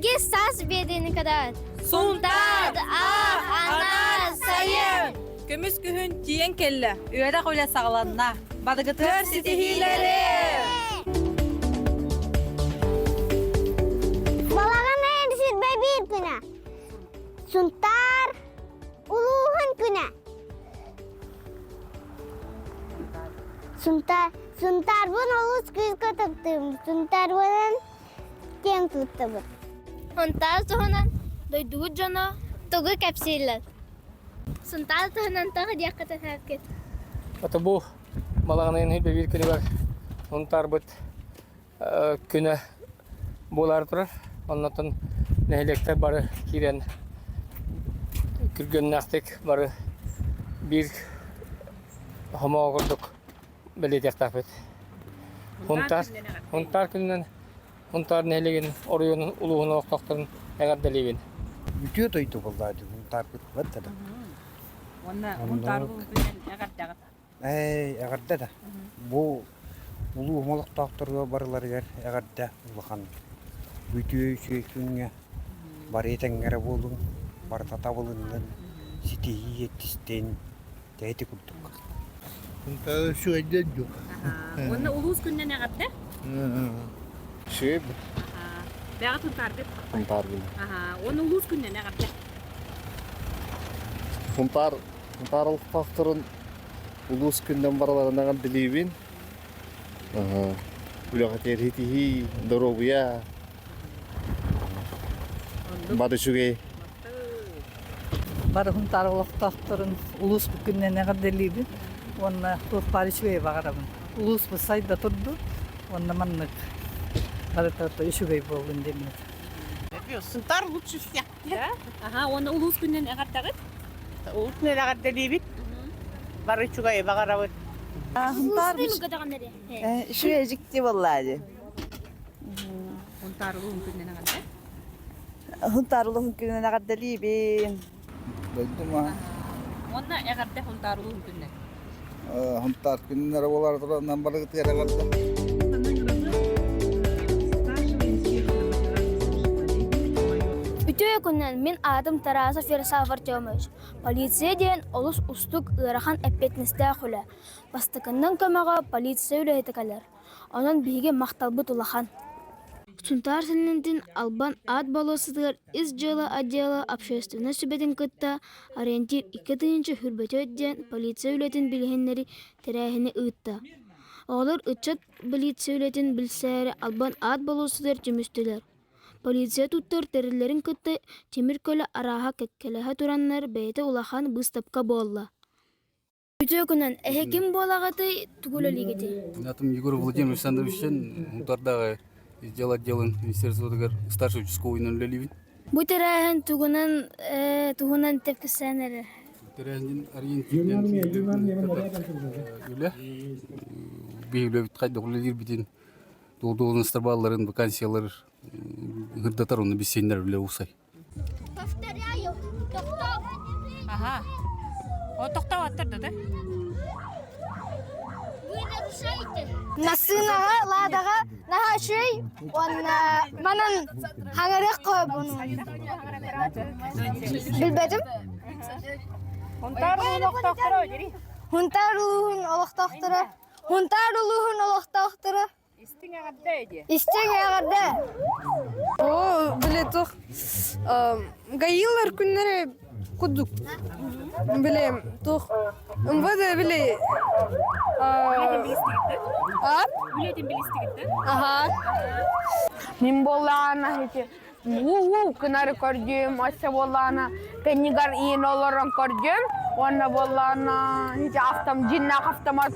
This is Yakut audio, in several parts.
Эһиги саас биэриини кытаат. Сунтаар, Аах, анаар, сайын! Көмүс күһүн тиийэн кэллэ. Үөрэх үлэ саҕаланна. Барыгытыгар ситиһиилэри! Балаҕан айан сирбэ биир күнэ. Сунтаар улууһун күнэ. Сунтаар, Сунтаарбын олус күүскэ таптыыбын. Сунтаарбынан киэн туттабын. Сунтаар туһунан дойдубут дьоно тугу кэпсииллэр? Сунтаар туһунан тоҕо диэххитин сөпкүт? Ото бу балаҕан ыйын биир күнүгэр Сунтаарбыт күнэ буолаары турар. Оннотон нэһилиэктэр бары киирэн күргүөмнээхтик бары биир хомоҕо курдук бэлиэтиэхтээхпит. Хунтаар, Хунтаар күнүнэн Хунтаар нэһилиэгин оройуонун улууһун олохтоохторун эҕэрдэлиибин. Үтүө дойду буоллаа дии Хунтаарбыт бат да. Уонна Хунтаар күнүнэн эҕэрдэҕит. Ээ, эҕэрдэ да. Бу улууһум олохтоохторугар барыларыгар эҕэрдэ улахан. Үтүө үчүгэй күҥҥэ бары этэҥҥэ эрэ буолуҥ, барыта табылыннын, ситиһии еттистин, ити курдук. Үчүгэйдэр дуо? Уонна улуус күнүнэн эҕэрдэ. Үчүгэй Бэҕэ Сунтааргыт. Сунтааргын. Уонна улуус күнүнэн эҕэрдэ. Сунтаар Сунтаар олохтоохторун улуус күнүнэн барыларын эҕэрдэлиибин. Үлэҕитигэр ситиһии, доруобуйа, бары үчүгэй. Бары Сунтаар олохтоохторун улуус күнүнэн эҕэрдэлиибин уонна туох баар үчүгэйи баҕарабын. Улууспут сайда турдун уонна маннык барыта үчүгэй буоллун диэммит. Сунтаар лучше всех. Да? Аха, уонна улуус күнүнэн эҕэрдэҕит? Улуус күнүнэн эҕэрдэлиибит. Бары үчүгэйи баҕарабыт. Сунтаар Үчүгэй дьикти буоллаа дии. Сунтаар улууһун күнүнэн эҕэрдэ. Сунтаар улууһун күнүнэн эҕэрдэлиибин. Дойдума. Уонна эҕэрдэ Сунтаар улууһун күнүнэн. Сунтаар күнүнэр буолар туранан барыгытыгар эҕэрдэ. Үтүө күнүнэн мин аатым Тарасов Ярослав Артемович. Полиция диэн олус устук, ыарахан эппиэтинэстээх үлэ. Бастакыннан көмөҕө полиция үлэһитэ кэлэр. Онон биһиги махталбыт улахан. Сунтаар сэлиэнньэтин Албан аат болуоссатыгар Ис дьыала отдела общественнай сүбэтин кытта «Ориентир 2024» диэн полиция үлэтин билиһиннэри тэрээһини ыытта. Оҕолор ыччат полиция үлэтин билсээри Албан аат болуоссатыгар түмүстүлэр. Полиция туттар тэриллэрин кытта тимир көлө арааһа кэккэлэһэ тураннар бэйэтэ улахан быыстапка буолла. Үтүө күнүнэн, эһэ ким буолаҕытый, тугу үлэлиигитий? Атым Егор Владимирович Александровичтан Мутардааҕы отдел отделын министерствотыгар старший участковыйынан үлэлиибин. Бу тэрээһин тугунан туһунан тэпкисээн эрэ? Тэрээһин ориентирден үлэ. Биһи үлэбит хайдах үлэлиирбитин, туох баалларын, вакансиялар ырдатар, оны биссиэннэр үлэ усай. Повторяю, тохтоо. Ага. О, тохтоо да? Вы нарушаете. Массыынаҕа, Ладаҕа наһаа үчүгэй уонна манан хаҥырыах қойбун. Билбэтим. Хунтаар улууһун олохтоохторо дири. Хунтаар улууһун олохтоохторо. Хунтаар улууһун олохтоохторо. Истиҥ эҕэрдэ диэ. Истиҥ эҕэрдэ! Оо, били туох гаилар күннэрэ курдук били туох МВД били Үлэтин билистигиттэн? а Үлэтин билистигиттэн? Аха. Мин буоллаҕына ити уу гынары көрдүм, өссө буоллаҕына кэннигэр иин олорон көрдүм уонна буоллаҕына ити автом дьиннээх автомат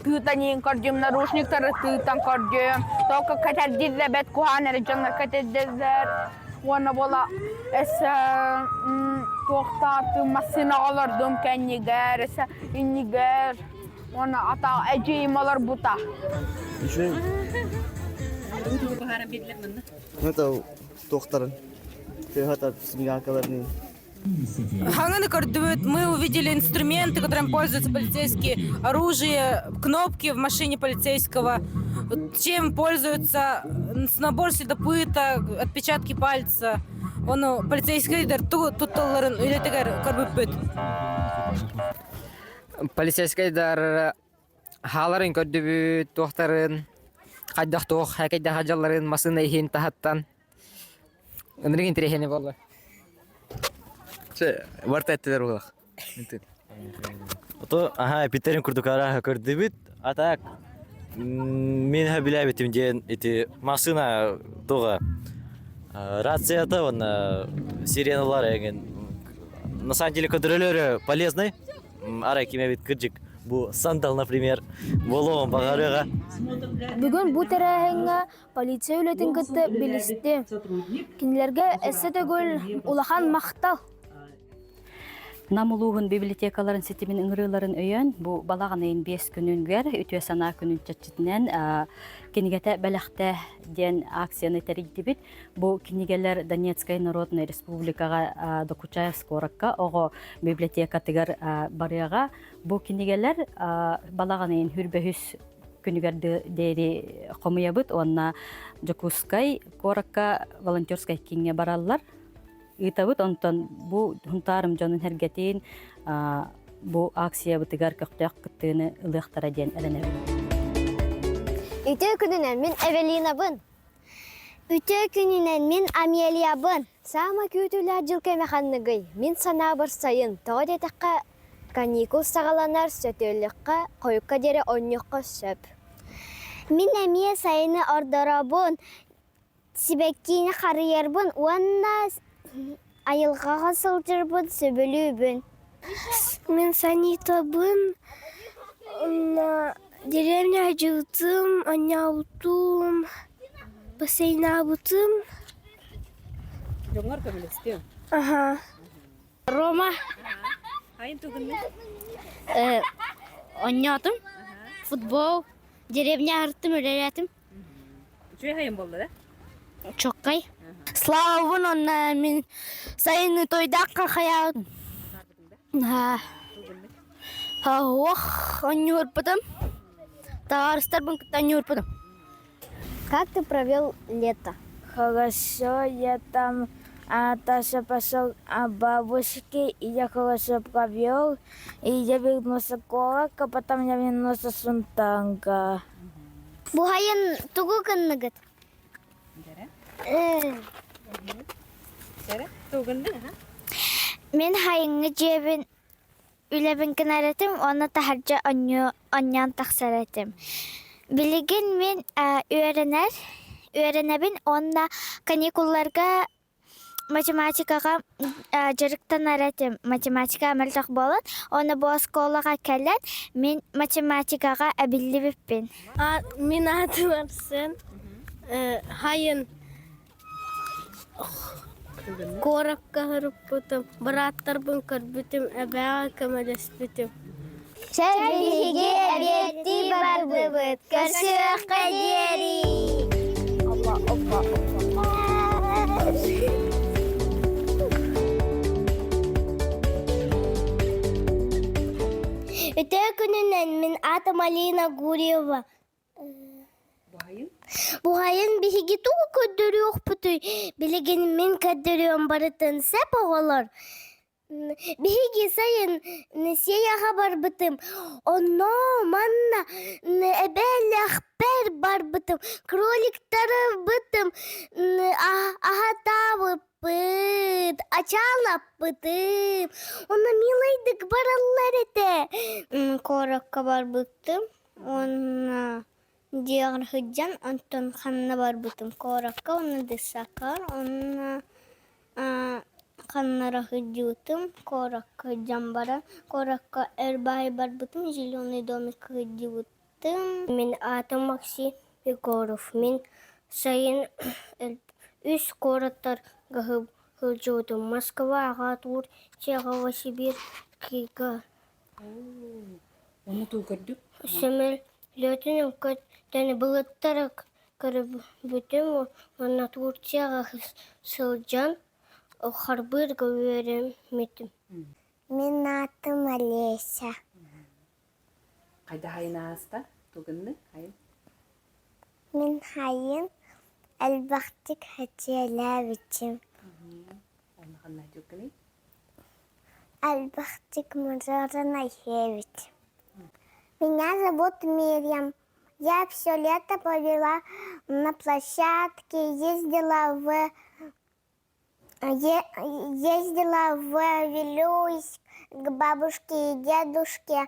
тыытан иин көрдүм, наручниктары тыытан көрдүм, только кэтэрдиллэбэт куһаан эрэ дьоннор кэтэрдэллэр уонна буола өссө туохтаатым массыына олордум кэннигэр, өссө иннигэр уонна ата эдьиийим олорбута. Үчүгэй. Баһааран биэдилэр манна. Это туохтарын тыаһатар смеякаларын. Хаҥаны көрдүбүт, мы увидели инструменты, которыми пользуются полицейские, оружие, кнопки в машине полицейского, чем пользуются, набор следопыта, отпечатки пальца. Ону полицейскийдер тутталларын үлэтигэр көрбүппүт. Полицейскайдар хааларын көрдүбүт, туохтарын, хайдах туох, хайдах дьалларын массыына иһин таһаттан Ынырык интэриэһинэй буолла. Чэ, барта эттилэр буолах. Ото аха эпиттерин курдук арааһа көрдүбүт. А так мин билээбитим диэн ити массыына туга рацията уонна сиреналар эҥин на самом деле көтөрөлөрө полезный арай ким эбит кырдьык бу сандал например буолуон баҕарыаҕа Бүгүн бу тэрээһиҥҥэ Полиция үлэтин кытта билистим. Кинилэргэ өссө төгүл улахан махтал. Нам улууһун библиотекаларын ситимин ыҥырыыларын өйөөн, бу балаҕан ыйын биэс күнүгэр үтүө санаа күнүн чэрчитинэн кинигэтэ бэлэхтэ диэн акцияны тэрийдибит. Бу кинигэлэр Донецкай Народнай Республикаҕа Докучаевск куоракка оҕо библиотекатыгар барыаҕа. Бу кинигэлэр балаҕан ыйын хүрбэһүс күнүгэр диэри хомуйабыт уонна Дьокуускай куоракка волонтерскай кииҥҥэ бараллар. Ыытабыт онтон бу Хунтаарым дьонун сэргэтин бу акциябытыгар көхтөөх кыттыыны ылыахтара диэн эрэнэбин. Үтүө күнүнэн мин Эвелинабын. Үтүө күнүнэн мин Амелиябын. Саама күүтүүлээх дьыл кэмэ ханныгый? Мин санаабар сайын. Тоҕо диэтэххэ, Каникул саҕаланар, сөтүөлүөххэ, хойукка диэри оонньуохха сөп. Мин эмиэ сайыны ордоробун, сибэккини харыйарбын уонна айылҕаҕа сылдьарбын сөбүлүүбүн. Мин Санитабын, деревня дьылытым, оонньообутум, бассейнаабытым. Дьоҥҥор көмөлөстүөҥ? Аха. Рома. Онньоотум. Футбол. Деревня арыттым, үлэлээтим. Үчүгэй хайын буолла да? Чоккай. Слава онно мин сайыны тойдаахха хайаабыт. Ох, онньуурпутум. Табаарыстарбын кытта онньуурпутум. Как ты провел лето? Хорошо, я там Наташа пошел бабушке, и я хорошо провел, и я вернулся коротко, потом я вернулся с Унтанга. Буһайын тугу гынныгыт? Мин хайыҥҥы дьиэбин үлэбин гынар этим уонна таһырдьа оонньоон тахсар этим. Билигин мин үөрэнэр, үөрэнэбин уонна каникулларга математикаҕа дьарыктанар этим. Математика мөлтөх буолан, уонна бу оскуолаҕа кэлэн мин математикаҕа эбиллибиппин. Мин аатым Арсен. Хайын Куоракка сырыппытым, бырааттарбын көрбүтүм, эбээҕэ көмөлөспүтүм. Чэ, биһиги эбиэттии бардыбыт. Көрсүөххэ диэри! Опа, опа, опа. Үтүө күнүнэн мин аатым Алина Гурьева. Буһайын биһиги тугу көрдөрүөхпүтүй? Билигин мин көрдөрүөм барытын сөп оҕолор. Биһиги сайын Сеяҕа барбытым. Онно манна эбээлээхпэр барбытым. Кроликтары бытым, аһатаабыппыт, ачаалаппытым. Онно милайдык бараллар этэ. Куоракка барбытым. Уонна дьиэҕэр сылдьан, онтон ханна барбытым куоракка уонна десакар, уонна ханнара сылдьыбытым, куоракка сылдьан баран, куоракка өр баайы барбытым, зеленый домикка сылдьыбытым. Мин аатым Максим Егоров. Мин сайын үс куораттарга сылдьыбытым: Москва, Агаатуур, Чехово, Сибирь, Кига. Ону туу көрдүк? Сөмөлүөтүн көтөн былыттары көрбүтүм уонна Турцияҕа сылдьан. Харбыырга үөрэммитим. Мин аатым Олеся. Хайда хайын ааста? Тугунны хайын? Мин хайын элбэхтик хачиэлээбитим. Элбэхтик мороженое сиэбит. Меня зовут Мирьям. Я все лето провела на площадке, ездила в ездила в Вилюйск к бабушке и дедушке.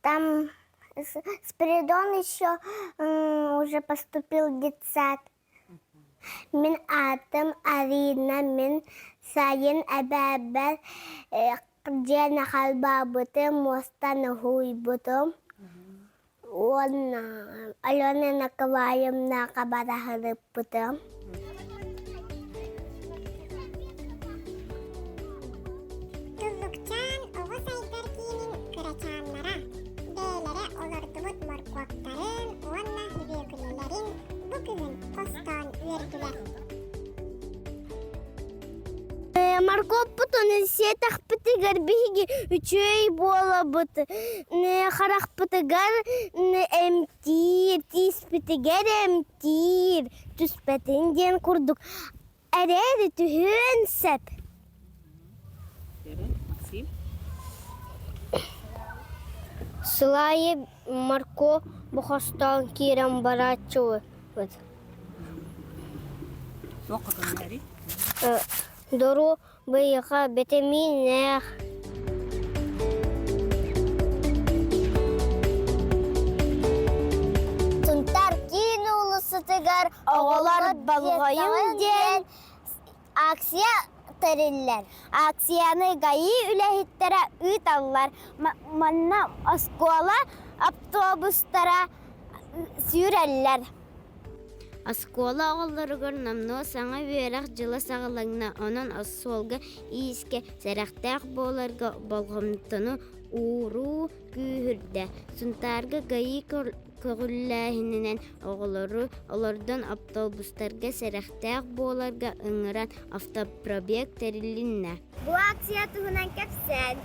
Там Спиридон еще уже поступил в детсад. Мин аатым Арина, мин сайын эбээбэр дьиэни халбаабытым, муостан уһуйбутум. Уонна Алена Николаевнаҕа бара сырыппытым. Туллукчаан оҕо сайдар киинин кырачааннара бэйэлэрэ олордубут моркуоптарын уонна сүбүөкүлэлэрин бу күһүн хостоон үөрдүлэр. Моркуоппутун сиэтэхпитигэр биһиги үчүгэй буолабыт, харахпытыгар эмтиир, тииспитигэр эмтиир, түспэтин диэн курдук эрээри түһүөн сөп. Сылайы Марко бу хостоон киирэн барааччыбыт. Дору быйыха битэмииннээх. Сунтаар киин уулуссатыгар оҕолор болҕойуҥ диэн акция тэриллэр. Акцияны ГАИ үлэһиттэрэ ыыталлар. Манна оскуола автобустара сүүрэллэр. Оскуола оҕолоругар номнуо саҥа үөрэх дьыла саҕаланна, онон суолга-иискэ сэрэхтээх буоларга болҕомтону ууруу күүһүрдэ. Сунтаарга ГАИ көҕүлээһининэн оҕолору олордон автобустарга сэрэхтээх буоларга ыҥыран автопробег тэрилиннэ. Бу акция туһунан кэпсээн.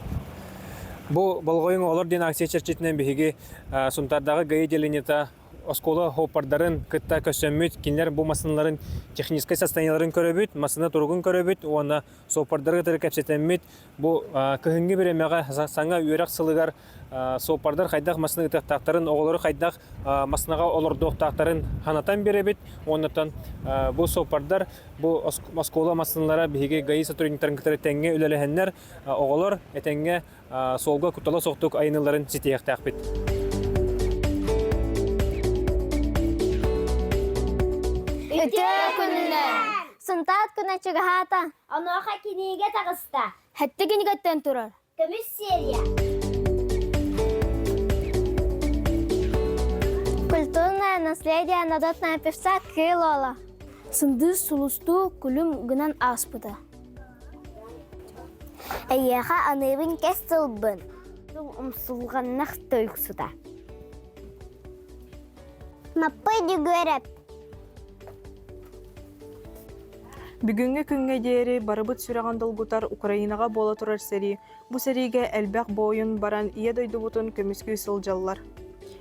Бу болҕойуҥ оҕолор диэн акция чэрчитинэн биһиги Сунтаардааҕы ГАИ отделениета оскуола хоппардарын кытта көрсөммүт, кинилэр бу массыыналарын техническэй состояниеларын көрөбүт, массыына туругун көрөбүт уонна суоппардары кытары кэпсэтэммит бу кыһыҥҥы бириэмэҕэ саҥа үөрэх сылыгар суоппардар хайдах массыына ыытыахтаахтарын, оҕолору хайдах массыынаҕа олордуохтаахтарын санатан биэрэбит. Уоннаттан бу суоппардар бу оскуола массыыналара биһиги ГАИ сотрудниктарын кытары тэҥҥэ үлэлэһэннэр оҕолор этэҥҥэ суолга куттала суохтук айанылларын ситиһиэхтээхпит. Үтүө күнүнэн! Сунтаат күнэ чугаһаата. Онуоха кинигэ таҕыста. Хэттэ кинигэттэн турар. Көмүс серия. Культурное наследие народная певца Крылова. Сындыыс сулустуу күлүм гынан ааспыта. Эйиэхэ аныыбын кэс тылбын. Умсулҕаннах тойуксута. Маппый Дьөгүөрэп. Бүгүҥҥү күҥҥэ диэри барыбыт сүрэҕин долгутар Украинаҕа буола турар сэрии. Бу сэриигэ элбэх буойун баран Ийэ дойдубутун көмүскүү сылдьаллар.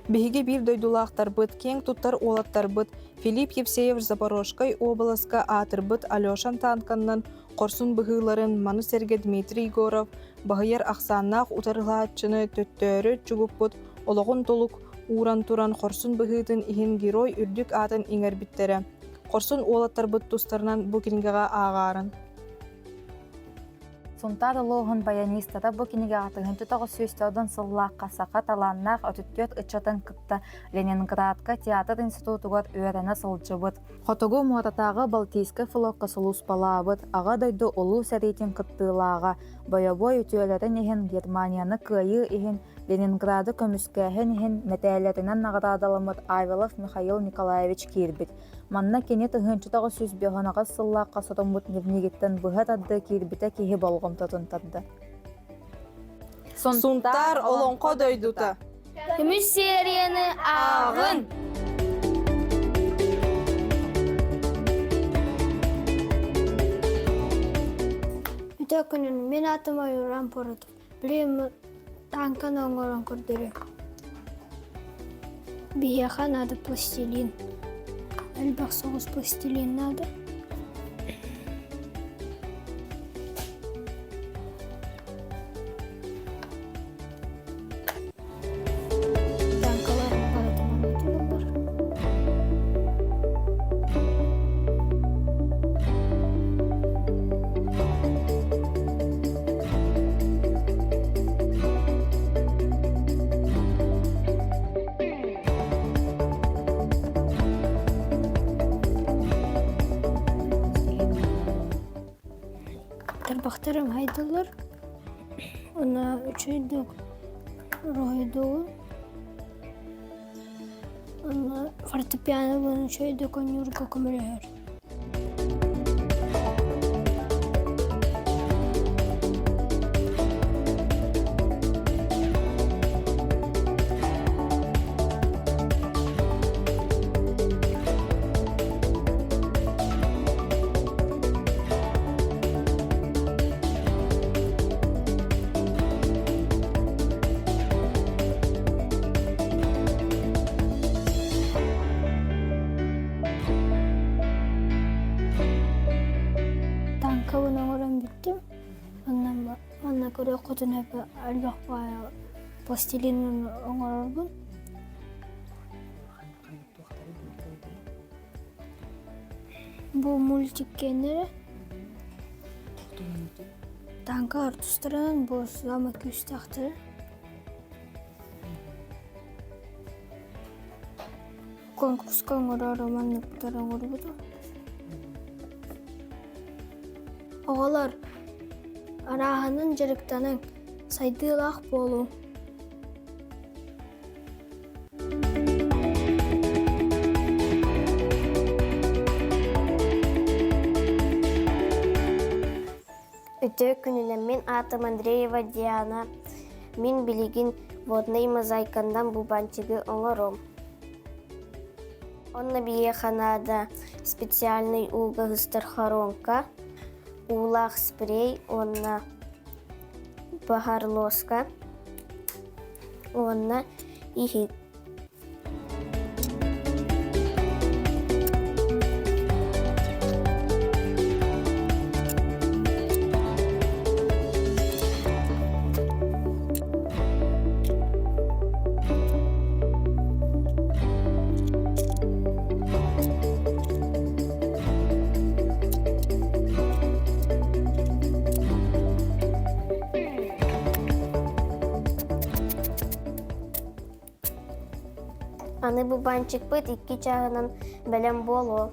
Биһиги биир дойдулаахтарбыт, киэҥ туттар уолаттарбыт Филипп Евсеев Запорожскай уобаласка аатырбыт Алешан танканнан хорсун быһыыларын, маны сэргэ Дмитрий Егоров баһыйар ахсааннаах утарылаһааччыны төттөөрү чугуппут олоҕун толук ууран туран хорсун быһыытын иһин герой үрдүк аатын иҥэрбиттэрэ. Хорсун уолаттарбыт тустарынан бу кинигэҕэ ааҕаарын. Сунтаар улууһун баянистата бу кинигэҕэ 1909 сыллаахха саха талааннаах 34 ыччатын кытта Ленинградка театр институтугар үөрэнэ сылдьыбыт. Хотугу муоратааҕы Балтийскай флокка сулууспалаабыт Аҕа дойду Улуу сэриитин кыттыылааҕа, бойобуой үтүөлэрин иһин Германияны кыайыы иһин Ленинграды көмүскээһин иһин мэтээллэринэн наҕараадаламмыт Авелов Михаил Николаевич киирбит. Манна кини 1958 сыллаахха сотоммут дневнигиттэн быһа тардыы киирбитэ киһи болҕомтотун тарда. Сунтаар олоҥхо дойдута. Көмүс серияны ааҕын! Үтүө күнүн, мин аатым Ойууран Поротов. Билигин тааҥканы оҥорон көрдөрүөм. Биһиэхэ наада пластилин. Элбэх соҕус пластилин наада. Тааҥкалар барытынан тураллар. Тарбахтарым хайдаллар. Уонна үчүгэйдик уруһуйдуубун. Уонна фортепианобын үчүгэйдик оонньуурга көмөлөһөр. Тааҥкабын оҥорон бүттүм. Онно манна көрүөххүтүн элбэх пластилинын оҥорорбун. Бу мультик киэннэрэ Тааҥкалар тустарынан бу саамай күүстээхтэрэ. Конкурска оҥорор манныктар оҥорбутум. Оҕолор, арааһынан дьарыктаныҥ, сайдыылаах буолуҥ. Үтүө күнүнэн мин аатым Андреева Диана. Мин билигин воднай мозаиканнан бубанчигы оҥором. Онно биһиэхэ наада специальный ууга сыстар хоруоҥка, уулаах спрей уонна баһарлоска уонна иһит. Аны бу банчикпыт икки чааһынан бэлэм буолуо.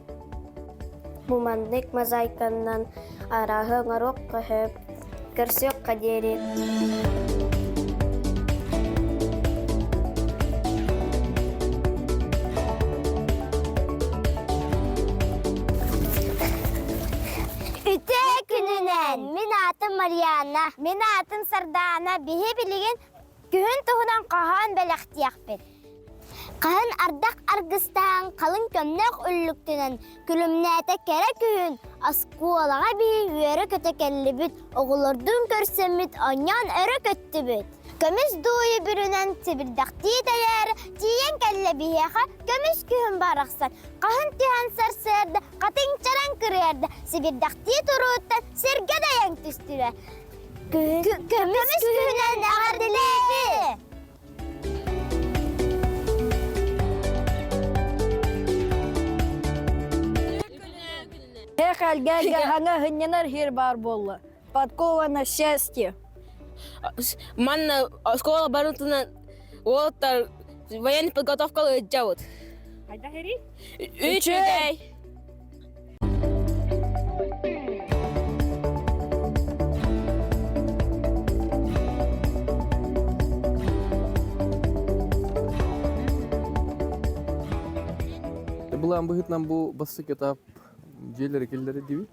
Бу маннык мозаиканнан арааһы оҥоруохха сөп, көрсүөххэ диэри. Үтүө күнүнэн! Мин аатым Марианна. Мин аатым Сардаана. Биһи билигин күһүн туһунан хоһоон бэлэхтиэхпит. Хаһан ардах аргыстаан халыҥ көмнөх үллүктэнэн күлүмнээтэ кэрэ күһүн оскуолаҕа биһи үөрэ-көтө кэллибит, оҕолордуун көрсөммүт оонньоон өрө көттүбүт. Көмүс дуойу бүрүнэн сибирдэхтии тэлээр тиийэн кэллэ биһиэхэ көмүс күһүн барахсан хаһын түһэн сарсыарда хатыҥ чараҥ кырыарда сибирдэхтии турууттан сиргэ дайан түстүлэр. Көмүс күһүнэн эҕэрдэлиибит! Эх, әлгәгә хыннянар хир бар буолла. Подкова на счастье. Манна оскуола барытынан уолаттар военный подготовка ыдьабыт. Хайда хери? Үчүгэй. Былаан быһыытынан бу бастакы этап дьиэлэри киллэрдибит.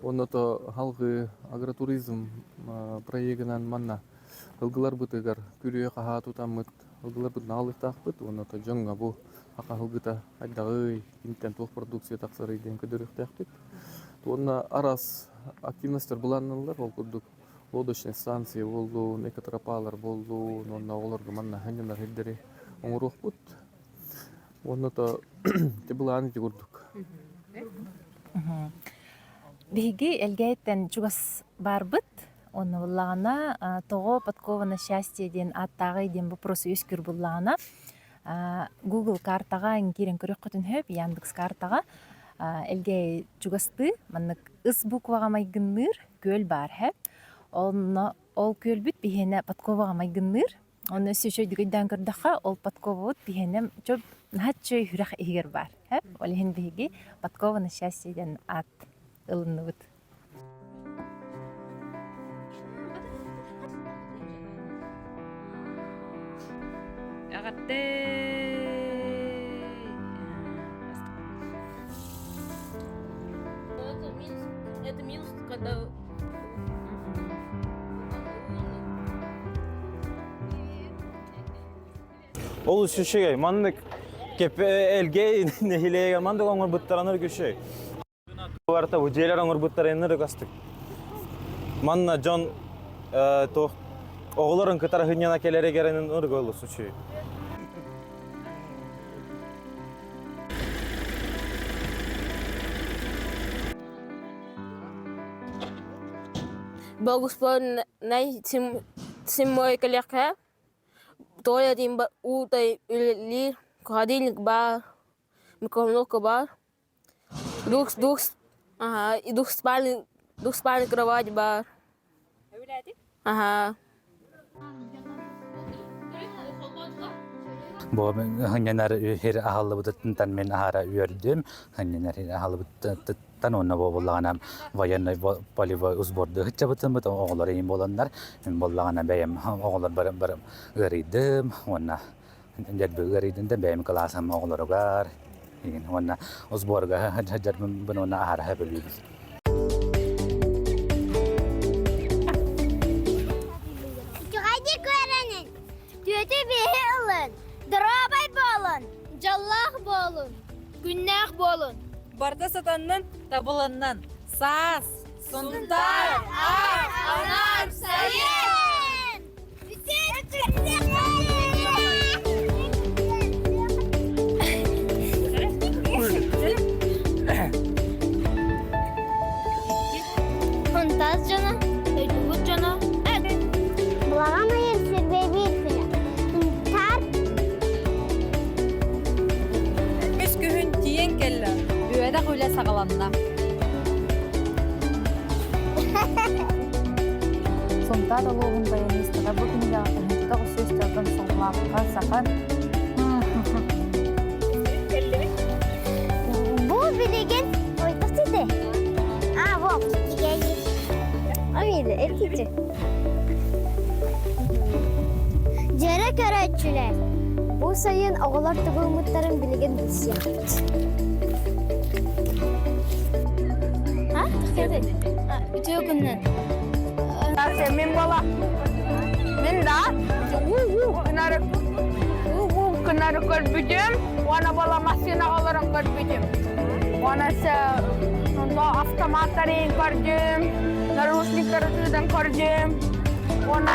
Онно то халгы агротуризм проегынан манна ылгыларбытыгар күрүө хаһаа тутаммыт ылгыларбытын аҕалыахтаахпыт уонна то дьоҥҥо бу хаха ылгыта хайдаҕый, киниттэн туох продукция тахсарый диэн көрдөрүөхтээхпит. Уонна арас активностар былаанналлар ол курдук лодочная станция буоллун, экотропалар буоллун, уонна оҕолорго манна ханньанар сирдэри оҥоруохпут. Уонна то ити былаан ити курдук. Биһиги Элгээйиттэн чугас баарбыт. Онно буллаҕына тоҕо подкова счастье диэн ааттааҕый диэн вопрос үөскүүр буллаҕына Google картаҕа киирэн көрүөххүтүн сөп, Яндекс картаҕа Элгээйи чугастыы маннык ыс букваҕа майгынныыр күөл баар сөп. Онно ол күөлбүт биһиэнэ подковаҕа майгынныыр. Онно өссө үчүгэйдик өйдөөн көрдөххө, ол подковабыт биһиэнэ чөп наһаа үчүгэй үрэх иһигэр баар. Ол иһин биһиги подкова на счастье диэн аат ылынныбыт. Это минус, это минус, когда Ол үчүгэй. Маннык элгэй нэһилиэгэ маннык оҥорбуттаранар үчүгэй. Барыта бу дьиэлэр оҥорбуттара иннэр ыгастык. Манна дьон туох оҕолорун кытары хынньана кэлэригэринин ырга олус үчүгэй. Богуспорнай зимой кэлиэххэ тоҕо диэн уутай үлэлиир холодильник баар, микроволновка баар, двух двух ага и двухспальный двухспальный кровать баар. Ага. Бу хынньанар хир аһаллыбытыттан мин аһара үөрдүм. Хынньанар хир аһаллыбытыттан уонна бу буллаҕына военный полевой сборду хыччабытыммыт оҕолор иин буоланнар мин буоллаҕына бэйэм оҕолор барым барым ыарыйдым уонна дьэрби ыарыйдым да бэйэм кылаасым оҕолоругар уонна сборга сылдьарбын уонна аһара сөбүлүүбүн. Үчүгэйдик үөрэнин, түөтү биэһи ылын, доруобай буолун, дьоллоох буолун, күннээх буолун. Барда сатаннын, табылыннын. Саас, Сунтаар, аар, анаар, сайын! Хонтаас дьоно, өйдүбүт дьоно, эт! Балаҕан ыйын сирбэйбиир күнэ. Тар Үс күһүн тиийэн кэллэ. Үөрэх үлэ саҕаланна. Сунтаар улууһун баянистара бу кинигэҕэ тыһыынча 904 сыллаахха саха Бу билигин ойдох сити. А, вот, Амида, эркичи. Дьэрэ көрөөччүлэр, бу сайын оҕолор тугулмуттарын билигин билсиэхпит. А? Үтүө күннэн. Мен бала. Мен да уу-уу гынары уу-уу гынары көрбүтүм. Уонна бала массыына олорон көрбүтүм. Уонна онно автоматтарын көрдүм, наручниктары тыытан көрдүм. Уонна